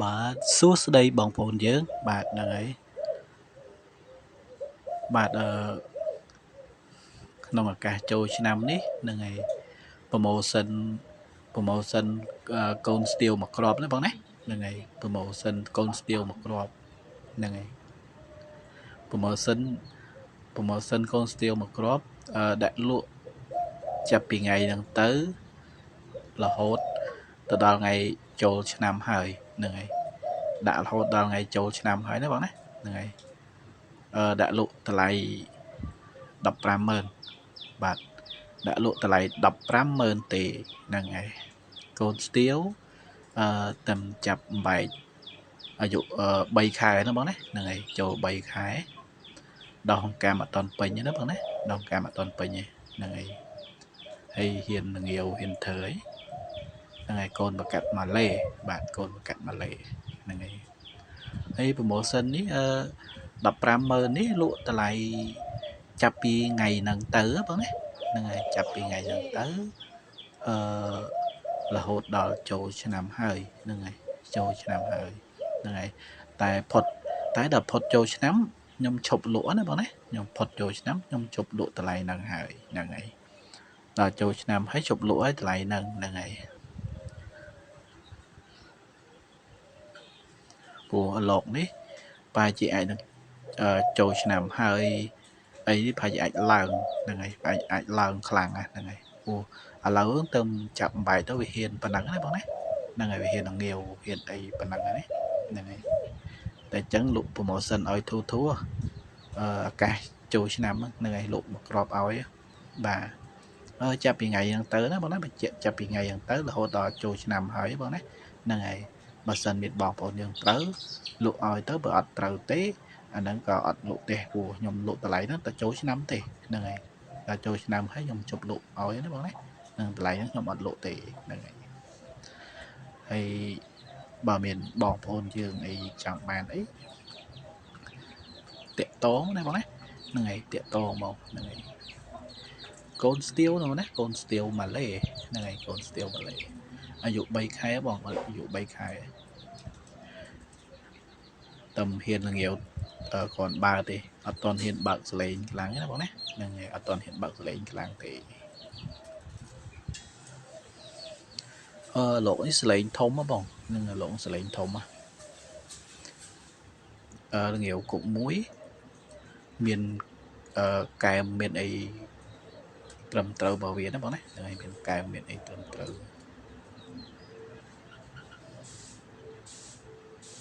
បាទសួស្តីបងប្អូនយើងបាទហ្នឹងហើយបាទក្នុងឱកាសចូលឆ្នាំនេះហ្នឹងហើយ promotion promotion កូនស្ទាវមួយគ្រាប់ណាបងណាហ្នឹងហើយ promotion កូនស្ទាវមួយគ្រាប់ហ្នឹងហើយ promotion promotion កូនស្ទាវមួយគ្រាប់ដាក់លក់ចាប់ពីថ្ងៃហ្នឹងទៅរហូតទៅដល់ថ្ងៃចូលឆ្នាំហើយហ្នឹងហើយដាក់រហូតដល់ថ្ងៃចូលឆ្នាំហើយណាបងណាហ្នឹងហើយដាក់លក់តម្លៃ150,000បាទដាក់លក់តម្លៃ150,000ទេហ្នឹងហើយកូនស្ទាវតែចាប់បែកអាយុ3ខែណាបងណាហ្នឹងហើយចូល3ខែដោះកាមអត់តន់ពេញណាបងណាដោះកាមអត់តន់ពេញទេហ្នឹងហើយហើយហ៊ានងាវហ៊ានធ្វើអីហ្នឹងហើយកូនបកាត់ម៉ាឡេបាទកូនបកាត់ម៉ាឡេហ្នឹងហើយហើយ promotion នេះ150,000នេះលក់តម្លៃចាប់ពីថ្ងៃហ្នឹងទៅបងណាហ្នឹងហើយចាប់ពីថ្ងៃហ្នឹងទៅអឺរហូតដល់ចូលឆ្នាំហើយហ្នឹងហើយចូលឆ្នាំហើយហ្នឹងហើយតែផុតតែដល់ផុតចូលឆ្នាំខ្ញុំឈប់លក់ណាបងណាខ្ញុំផុតចូលឆ្នាំខ្ញុំឈប់លក់តម្លៃហ្នឹងហើយហ្នឹងហើយដល់ចូលឆ្នាំហើយឈប់លក់ហើយតម្លៃហ្នឹងហ្នឹងហើយព្រោះលោកនេះប្រហែលជាអាចនឹងចូលឆ្នាំហើយអីនេះប្រហែលជាអាចឡើងហ្នឹងហើយប្រហែលអាចឡើងខ្លាំងណាស់ហ្នឹងហើយព្រោះឥឡូវទៅចាប់បែកទៅវាហ៊ានប៉ុណ្ណឹងណាបងណាហ្នឹងហើយវាហ៊ានងាវហ៊ានអីប៉ុណ្ណឹងណាហ្នឹងហើយតែអញ្ចឹងលក់ promotion ឲ្យធូរធូរឱកាសចូលឆ្នាំហ្នឹងហើយលក់មកក្របឲ្យបាទចាប់ពីថ្ងៃហ្នឹងទៅណាបងណាបញ្ជាក់ចាប់ពីថ្ងៃហ្នឹងទៅរហូតដល់ចូលឆ្នាំហើយបងណាហ្នឹងហើយបើសិនមានបងប្អូនយើងត្រូវលក់ឲ្យទៅបើអត់ត្រូវទេអាហ្នឹងក៏អត់លក់ទេព្រោះខ្ញុំលក់តម្លៃហ្នឹងតែចូលឆ្នាំទេហ្នឹងហើយដល់ចូលឆ្នាំហើយខ្ញុំជប់លក់ឲ្យណាបងណានឹងតម្លៃហ្នឹងខ្ញុំអត់លក់ទេហ្នឹងហើយហើយបើមានបងប្អូនយើងអីចង់បានអីតាក់តងណាបងណាហ្នឹងហើយតាក់តងមកហ្នឹងហើយកូនស្ទាវណាកូនស្ទាវម៉ាឡេហ្នឹងហើយកូនស្ទាវម៉ាឡេអាយុ3ខែបងអាយុ3ខែតំហ៊ានងាវគ្រាន់បើទេអត់តន់ហ៊ានបើកសលេងខ្លាំងទេណាបងណាហ្នឹងហើយអត់តន់ហ៊ានបើកសលេងខ្លាំងទេលោកនេះសលេងធំហ៎បងហ្នឹងលោកសលេងធំហ៎ងាវគុកមួយមានកែមមានអីត្រឹមត្រូវរបស់វាណាបងណាហ្នឹងហើយមានកែមមានអីត្រឹមត្រូវ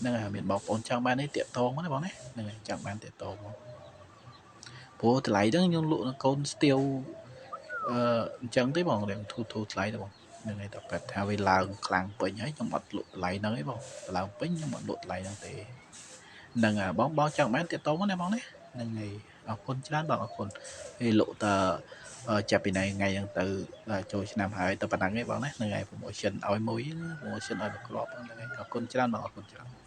ហ្នឹងហើយមានបងប្អូនចង់បាននេះតាក់តងណាបងណាហ្នឹងហើយចង់បានតាក់តងមកព្រោះតម្លៃហ្នឹងខ្ញុំលក់នៅកូនស្ទាវអញ្ចឹងទេបងរៀងធូរធូរថ្លៃទេបងហ្នឹងហើយតែប្រាប់ថាវាឡើងខ្លាំងពេញហើយខ្ញុំអត់លក់តម្លៃហ្នឹងទេបងឡើងពេញខ្ញុំអត់លក់តម្លៃហ្នឹងទេហ្នឹងហើយបងបងចង់បានតាក់តងណាបងណាហ្នឹងហើយអរគុណច្រើនបងអរគុណហើយលក់តចាប់ពីថ្ងៃហ្នឹងទៅចូលឆ្នាំហើយតែប៉ុណ្ណឹងឯងបងណាហ្នឹងហើយ promotion ឲ្យមួយ promotion ឲ្យមួយគ្រាប់ហ្នឹងហើយអរគុណច្រើនបងអរគុណច្រើន។